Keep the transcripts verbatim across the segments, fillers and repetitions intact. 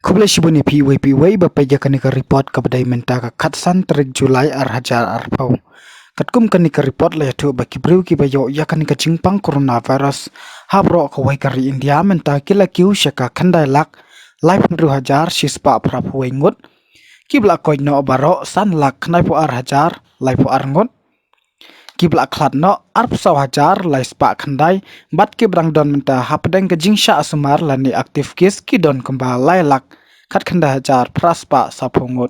Khublei shibun ïa phi iwei pa iwei ba peit ïa kane ka report kaba dei mynta ka khatsan tarik July ar hajar arphew. Katkum kane ka report la ïathuh ba ki briew kiba ïoh ïa kane ka jingpang coronavirus ha baroh kawei ka ri India mynta ki la kiew sha ka khyndai lak laiphew hynriew hajar shispah phraphew wei ngut. Kiba la koit noh baroh san lak khyndaiphew ar hajar laiphew ar ngut. Kiba la khlad noh arphew saw hajar laispah khyndai, bad kiba dang don mynta hapdeng ka jingshah sumar lane active case ki don kumba lai lak khatkhyndai hajar phraspah sawphew ngut.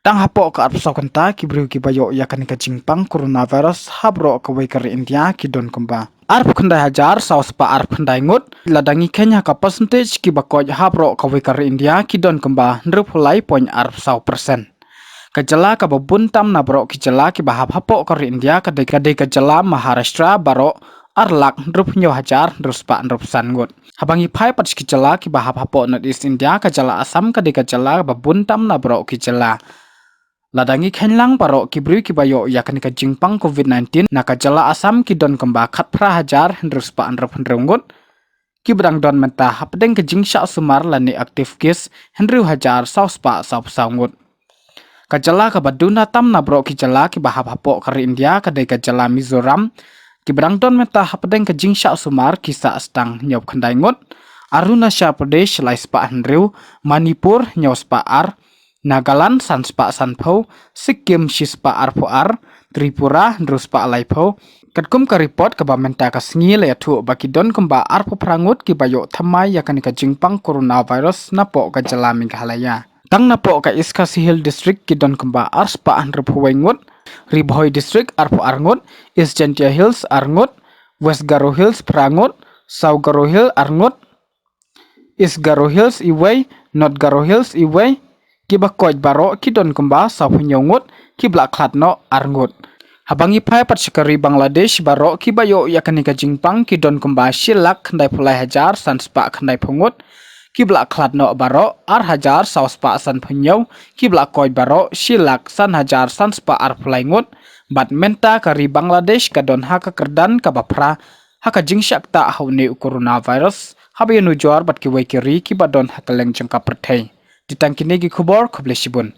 Tang hapoh ka arphew saw kynta ki briew kiba ïoh ïa kane ka jingpang coronavirus ha baroh kawei ka ri India ki don kumba arphew khyndai hajar sawspah arphew khyndai ngut. Lada ngi kheiñ ha ka percentage kiba koit ha baroh kawei ka ri India ki don kumba hynriewphew lai point arphew saw percent. Ka jylla kaba bun tam na baroh ki jylla kiba hap hapoh ka ri India ka dei, ka dei ka jylla Maharashtra baroh ar lak hynriewphew hynñiew hajar hynriewspah hynriewphew san ngut. Haba ngi phai pat sha ki jylla kiba hap hapoh North East India, ka jylla Assam ka dei ka jylla kaba bun tam na baroh ki jylla. Lada ngi kheiñ lang baroh ki briew kiba ïoh ïa kane ka jingpang covid nineteen na ka jylla Assam ki don kumba khatphra hajar hynriewspah hynriewphew hynriew ngut. Kiba dang don mynta hapdeng ka jingshah sumar lane active case hynriew hajar sawspah sawphew saw ngut. Ka jylla kaba duna tam na baroh ki jylla kiba hap hapoh ka ri India ka dei ka jylla Mizoram. Kiba dang don mynta hapdeng ka jingshah sumar ki sah stang hynñiewphew khyndai ngut. Arunachal Pradesh laispah hynriew, Manipur hynñiewspah ar, Nagaland sanspah sanphew, Sikkim shispah arphew ar, Tripura hynriewspah laiphew. Katkum ka report kaba mynta ka sngi la ïathuh ba ki don kumba arphew phra ngut kiba ïoh thymmai ïa kane ka jingpang coronavirus napoh ka jylla Meghalaya. Tang napoh ka East Khasi Hills District ki don kumba arspah hynriewphew wei ngut, Ri Bhoi District arphew ar ngut, East Jaintia Hills ar ngut, West Garo Hills phra ngut, South Garo Hills ar ngut, East Garo Hills iwei, North Garo Hills iwei. Kiba koit baroh ki don kumba sawphew hynñiew ngut, kiba la khlad noh ar ngut. Haba ngi phai pat sha ka ri Bangladesh, baroh kiba ïoh ïa kane ka jingpang ki don kumba shi lak khyndaiphew lai hajar sanspah khyndaiphew ngut. Kiba la khlad noh baroh ar hajar sawspah sanphew hynñiew, kiba la koit baroh shi lak san hajar sanspah arphew lai ngut. Bad mynta ka ri Bangladesh ka don ha ka kyrdan kaba phra ha ka jingshah ktah ha une u coronavirus, haba ïanujor bad kiwei ki ri kiba don ha kylleng jong ka pyrthei. Te tang kine ki khubor, khublei shibun.